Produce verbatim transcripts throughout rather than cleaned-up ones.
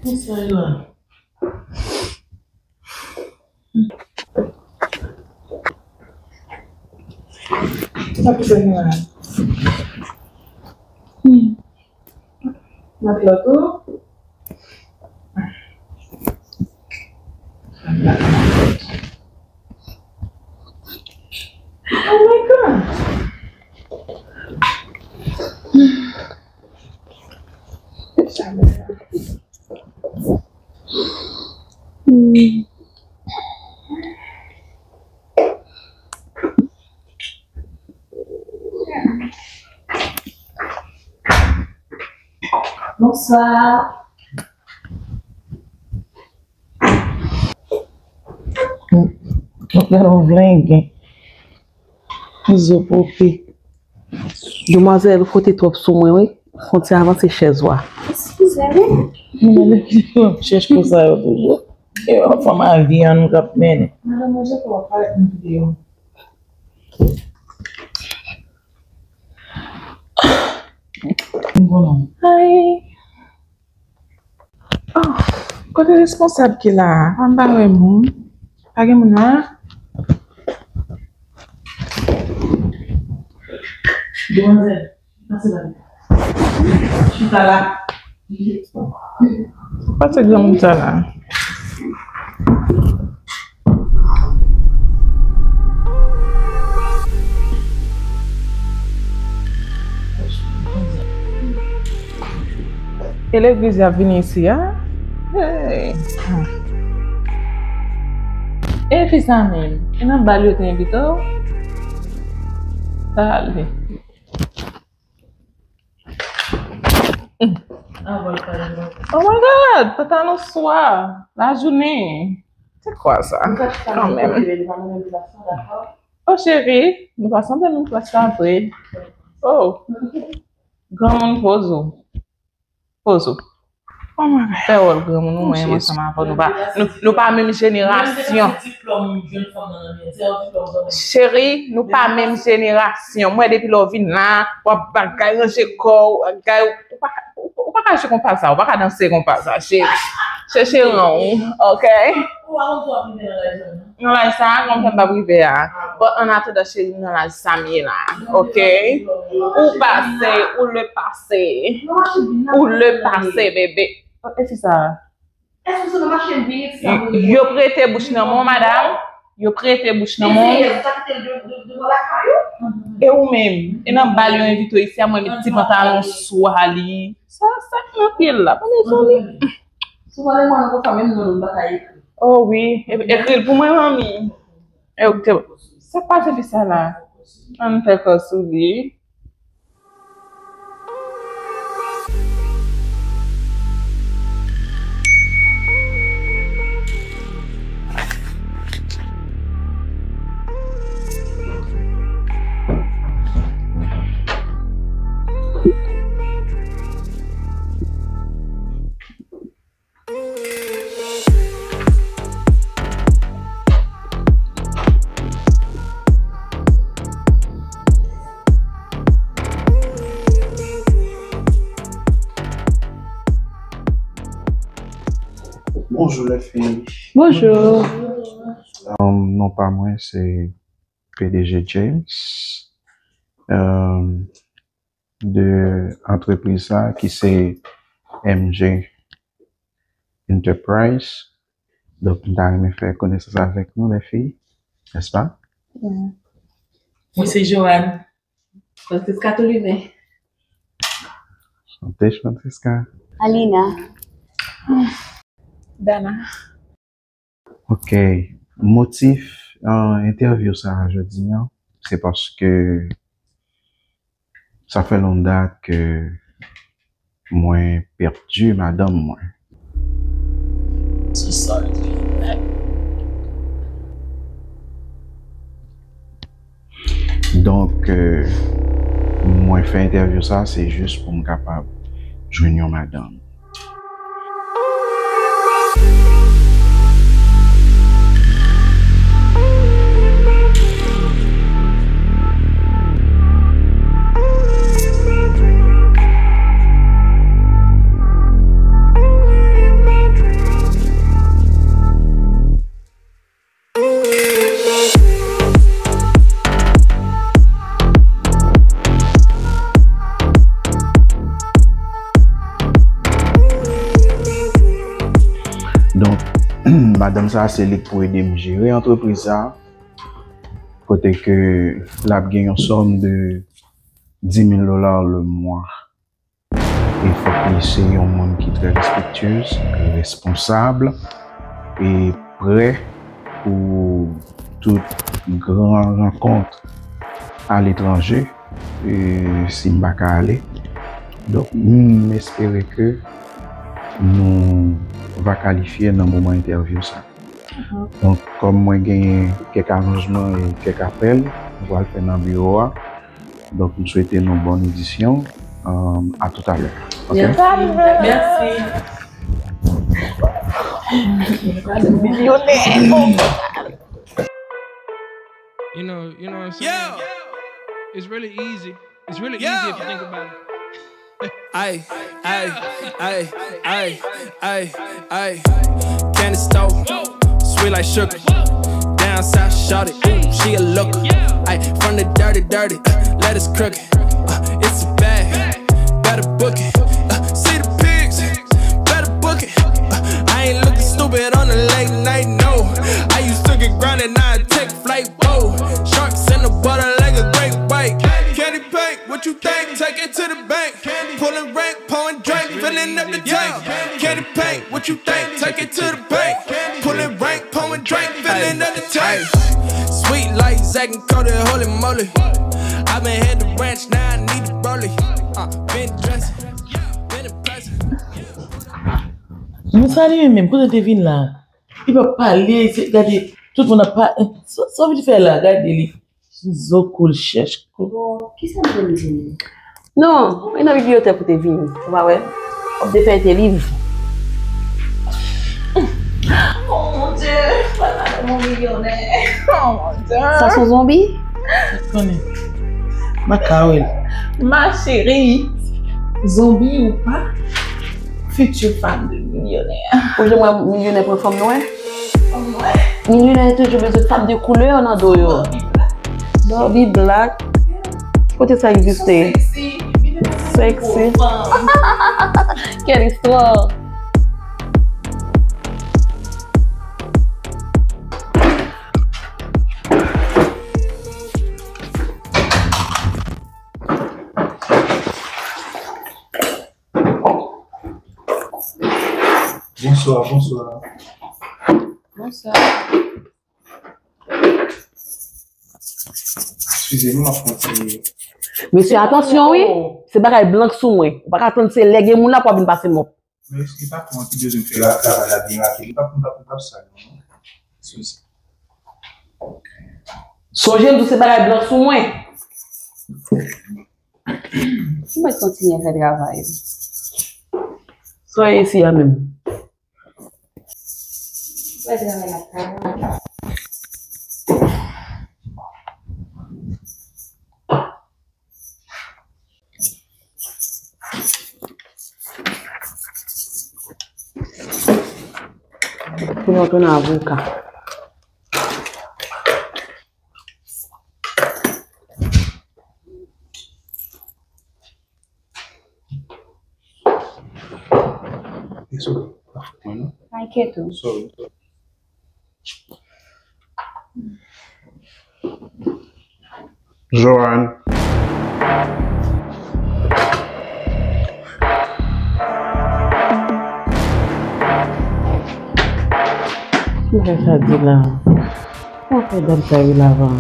Kisa e la? Sa ki fè nou la? Hmm. Matlòt ou? Oh my God! Bonswa. Gade yon vlengen. Zo pope. Demwazèl, ou fwote twòp sou mwen, wi. Fon ti avanse chèz ou a. Eskize, wi. Mwen menm ki fè chèch konsa yo toujou. E yon fanm a vi an nou k ap mennen. Madan manje pou w ap parèt nan videyo. Ay. Oh, kote responsab ki la a? Ann pa wè moun. Pa gen moun la? Demwazèl, pase la. Chita la. Pase granmoun sa la. E legliz y ap vini isi a? Hey. E fi sa menm? E nan bal yo te envite w? Sa ale. Oh my God, pantalon swa, lajounen. Se kwa sa? Kanmenm. Oh, cheri, nou pa sanble menm klas la vre. Oh. Granmoun poze w. Poze w. Oh my God. Fè wòl granmoun ou menm ansanm avè w. Nou pa, nou, nou pa menm jenerasyon. Cheri, nou pa menm jenerasyon. Mwen, depi lè w vin la, w ap bagay, ranje kò w, bagay, ou pa, ou, ou pa ka jwe konpa sa, ou pa ka danse konpa sa, cheri. Chèche ran w, ok? Nan laj sa a, kòman fè m pa prive a? Bon, an atandan, cheri, m nan laj sa m ye la, ok? Ou pase, ou le pase. Ou le pase, bebe. Oh, e fi sa a? Yo prete bouch nan men w, madanm. Yo prete bouch nan men w. E ou menm? E nan bal yo envite w isi a, mwen met ti pantalon swa li. Sa, sa k nan pye l la, pa bezwen li. Si w pale mwen konsa, menm non, m pa ka ekri. Oh wi, e-, ekri l pou mwen, manmi. E ou te, sa k pase fi sa la? Ann fè kò sou li. Bonjou, lèfi. Bonjou. Um, non pa mwen, se P D G James. Um, de antrepriz sa ki se M J Enterprise. Donk, m ta renmen fè konesans avèk nou, lèfi, nèspa? Mwen se Joanne. Francisca Touliven. Chante, Francisca. Alina. Dana. Ok. Motif, euh, entèvyou sa a jodi a, se paske sa fè lontan ke mwen pèdi madanm mwen. So sorry to hear that. Donk, euh, mwen fè entèvyou sa, se jis pou m kapab jwenn yon madanm. Medam sa, se li k pou ede m jere antrepriz sa, kote ke l ap gen yon sòm de dis mil dola le mwa. E fòk li se yon moun ki trè respektyez, responsab e prè pou tout gran rankont aletranje, e si m pa ka ale. Donk, m espere ke nou va kalifye nan moman entèvyou sa. Donk, kòm mwen genyen kèk aranjman e kèk apèl, m pral fè nan biwo a. Donk, m swete nou bòn edisyon. Euh, à tout à l'heure. Ok? Merci. Milyonè. You know, you know what I'm saying? It's really easy. It's really easy if you think about it. Ay, ay, ay, ay, ay, ay. Candy store, sweet like sugar. Down south, shorty, ooh, she a looker. Ay, from the dirty, dirty, uh, let us crook it. Uh, it's a bag, better book it. Uh, see the pigs, better book it. Uh, I ain't looking stupid on the late night, no. I used to get grounded, now I take flight, whoa. Sharks in the water like a great white. Candy paint, what you think? Take it to the bank. Pulling rank, pouring drink, filling up the tank. Candy paint, what you think? Take it to the bank. Pulling rank, pouring drink, filling up the tank. Sweet like Zack and Cody, holy moly. I been had the ranch, now I need the rollie. Uh, been dressing, been a blessing. Moun sa li menm, kote te vin la? Li pa pale, se, gade, tout moun ap pa, sa, sa w vin fè la, gade li. Zo koul chèch kou. Bon, kisa m te di? Non, e nan bibliyotèk ou te vini, ou pa wè? W ap defèyte liv. Oh mon Dieu, pral madanm yon milyonè. Oh mon Dieu. Sa se yon zonbi? Sa konnen. M pa ka wè l. Ma chérie, zonbi ou pa, future femme de millionnaire. Ou janm wè milyonè pran fanm nwè? Milyonè toujou bezwen fab de koulè nan do yo. Barbie black. Kote sa egziste? Sexy. Quelle histoire. Bonswa, bonswa. Bonswa. Eskize m, m ap pran ti... Mesye, atansyon wi. Se bagay blan k sou mwen. Ou pa ka tann se lè gen moun la pou w ap vin pase mòp. Men li pa konn ki bezwen fè la, travay la byen rapid. Li p ap, li p ap, li p ap sal non. Eskize. Sonje m di w se bagay blan k sou mwen. Ou mèt kontinye fè travay. Sa w ye isi a menm? Fè travay la travay. Pou nou tounen avoka. It's okay. Pa fòt mwen, non. Pa enkyete w. Sorry. Joanne. Ki bagay sa di la? Sa fè dam sa yo lavan.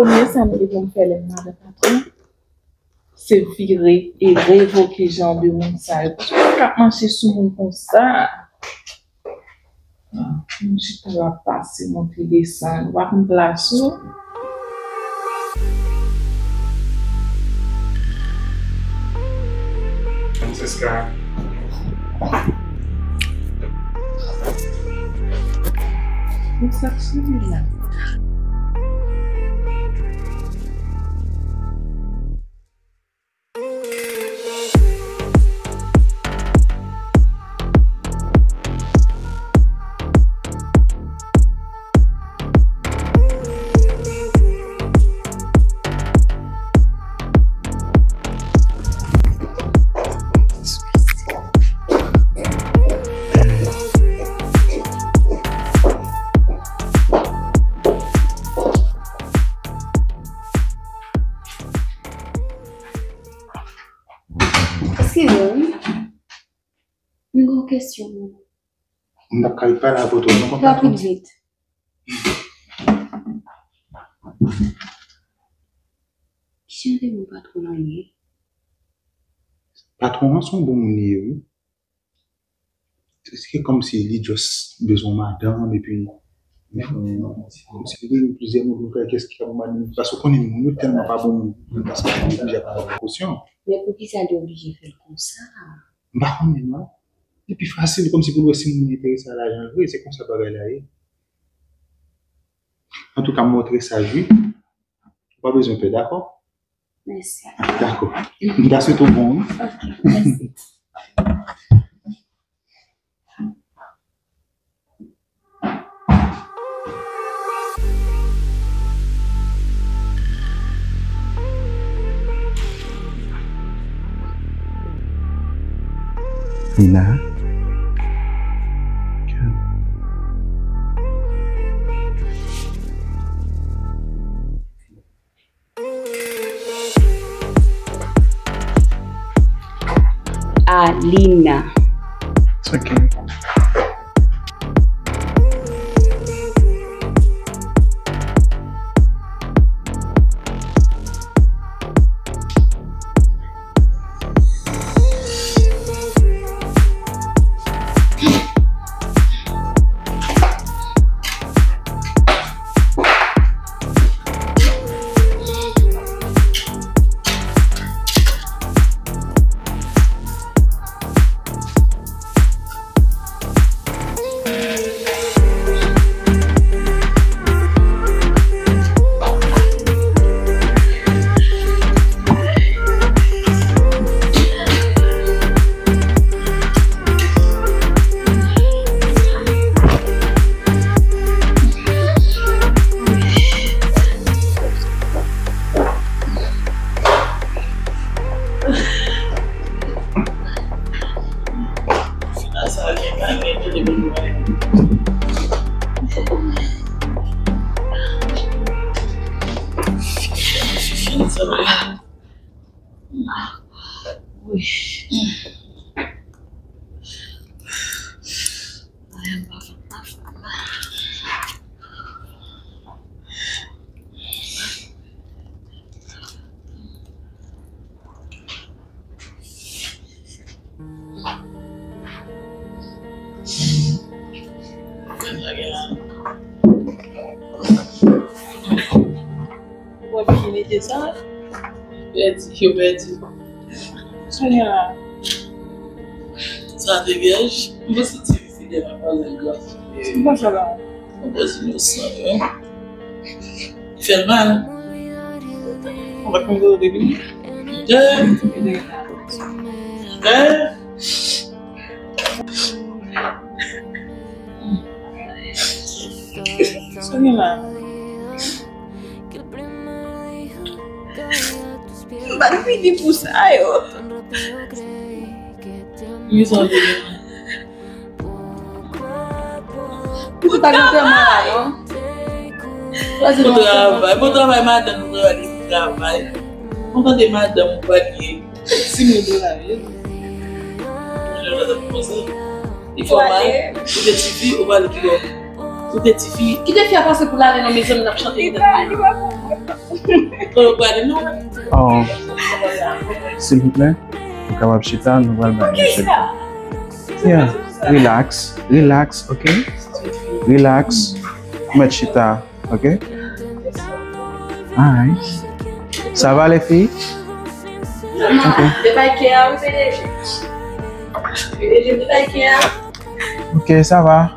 Premye sa m te konn fè lè m madan patwon, se vire e revoke jan de moun sa yo. Paske ou pa ka ap mache sou moun konsa. Ah, moun chita la pase, monte, desann. Ou pa konn plas ou. Francesca. Konsa k sou li la. Se vre, wi. M gen yon kesyon. M t ap ka pale avè w tou, non, kòm patwon. Rapid, vit. Ki jan de moun patwon an ye? Patwon an se yon bon moun li ye, wi. Se kòmsi li just bezwen madanm, epi kòmsi li gen plizyè moun pou fè kès ki ka pou madanm. Paske w konnen moun yo tèlman pa bon moun, paske yo oblije ap pran prekosyon. Men poukisa li oblije fè l konsa? M pa konnen, non. Li pi fasil, kòmsi pou l wè si moun nan enterese a lajan l vre, se konsa bagay la ye. Antouka, m montre sa, wi. Ou pa bezwen pè, dakò? Mèsi. Dakò. M ta swete w bon, wi. Ok, mèsi. Lina. Alina. It's okay. Ou wè virjinite sa? Pèdi, yo pèdi. Sonya. Sa te vyèj. Mwen santi li fidèl anpil, gran fidèl. Se pa sa la. Mwen pèdi inosan yo. Li fè l mal. Mwen pa konn kote li. Eh. Eh. Sonya. M pa t vini pou sa yo. Wi, sa w te gen. Ou pa gen anterman la, non? Bon travay, bon travay, madanm, bon travay, bon travay. Bon tande madanm, ou pa gen. Six mil dola, wi. Li fè w mal, ou te tifi, ou pale pi fò. Ou te tifi. Kite fi a pase pou l ale nan mezanmi, n ap chante pou tèt nou. Li pa, li pa konprann. Ou pale non. Oh, silvouplè, ou kapab chita, nou pral bay misye. Yeah, relax, relax, ok? Relax. Ou mèt chita. Ok? Alright. Ça va, les filles? Ok. Ok, ça va.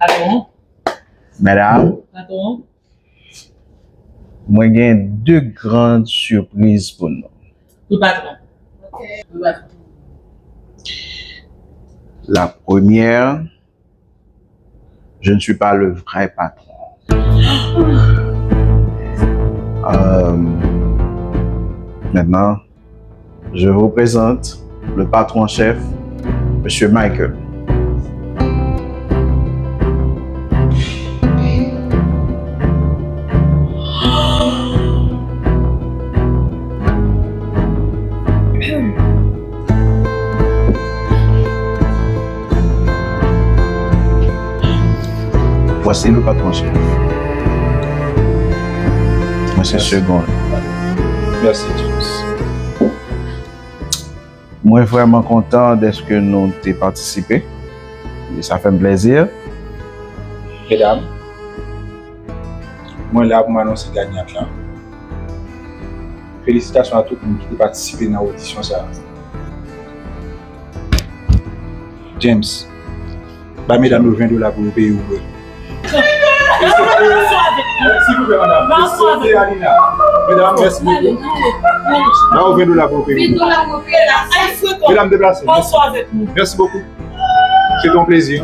Patwon. Medam, patwon, mwen gen de gran sipriz pou nou. Wi, patwon. Ok. Wi, patwon. La première, je ne suis pas le vrai patron. Euh, maintenant, Je vous présente le patron en chef, Monsieur Michael. Voici le patron en chef. Monsieur Segond. Merci, James. Mwen vrèman kontan dèske nou te patisipe. E sa fè m plèzi. Medam, mwen la pou m anonse ganyant lan. Felisitasyon a tout moun ki te patisipe nan odisyon sa a. James, ba medam yo ven dola pou yo peye Uber. Silvouplè, madam. Mesye Alina. Medam, mèsi bokou. Ba yo ven dola pou yo peye Uber. Medam, deplase. Mèsi bokou. Se te yon plezi.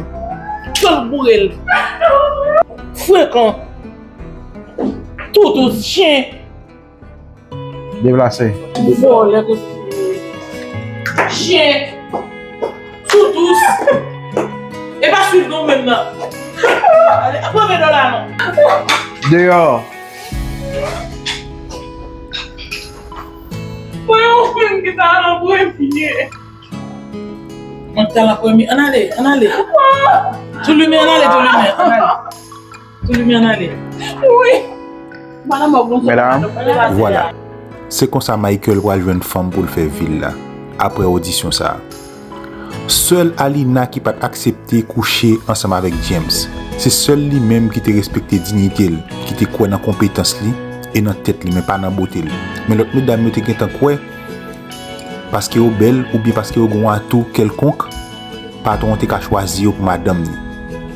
Frekan. Toutous, chen. Deplase. Vòlè, chen. Toutous. E pa swiv nou menm nan. Ale, pran ven dola non. Deyò. Mwen yon moun ki ta nan premye. Mwen ki ta nan premye. Ann ale, ann ale. Tou limen, ann ale, tou limen, ann ale. Tou limen, ann ale. Wi. Medam. Vwala. Se konsa Michael pral jwenn fanm pou l fè vi l la, apre odisyon sa a. Sèl Alina ki pa t aksepte kouche ansanm avèk James. Se sèl li menm ki te respekte diyite l, ki te kwè nan konpetans li e nan tèt li, men pa nan bote l. Men lòt medam yo te gentan kwè, paske yo bèl oubyen paske yo gen yon atou kèlkonk, patwon an te ka chwazi yo pou madanm li.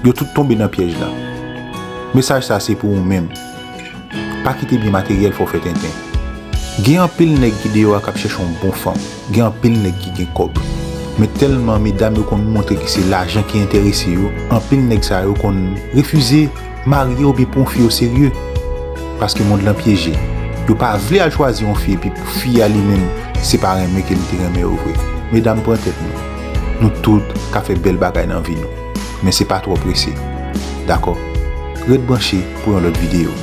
Yo tout tonbe nan pyèj la. Mesaj sa se pou ou menm. Pa kite byen materyèl fè w fè tenten. Gen anpil nèg ki deyò a k ap chèche yon bon fanm. Gen anpil nèg ki gen kòb. Men tèlman medam yo konn montre ki se lajan ki enterese yo, anpil nèg sa yo konn refize marye oubyen pran yon fi oserye. Paske mond lan pyeje. Yo pa vle al chwazi yon fi epi pou fi a li menm, se pa renmen ke li te renmen yo vre. Medam, pran tèt nou. Nou tout ka fè bèl bagay nan vi nou. Men se pa twò prese. Dakò? Ret branche pou yon lòt videyo.